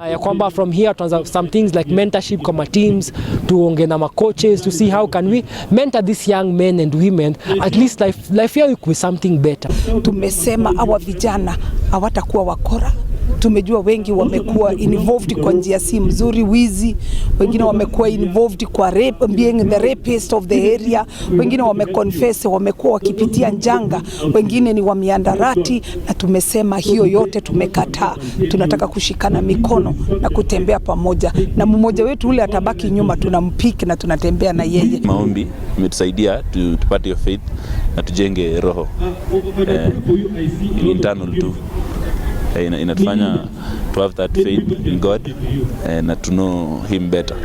Ya kwamba from here tuanza some things like mentorship kwa teams, tuonge na coaches to see how can we mentor these young men and women, at least life yao ikuwe something better. Tumesema hawa vijana hawatakuwa wakora. Tumejua wengi wamekuwa involved kwa njia si mzuri, wizi, wengine wamekuwa involved kwa rape, being the rapist of the area, wengine wameconfess wamekuwa wakipitia njanga, wengine ni wa mihadarati, na tumesema hiyo yote tumekataa. Tunataka kushikana mikono na kutembea pamoja, na mmoja wetu ule atabaki nyuma, tunampick na tunatembea na yeye. Maombi imetusaidia tupate hiyo faith na tujenge roho in internal tu. Inatufanya to have that faith in God na to know him better.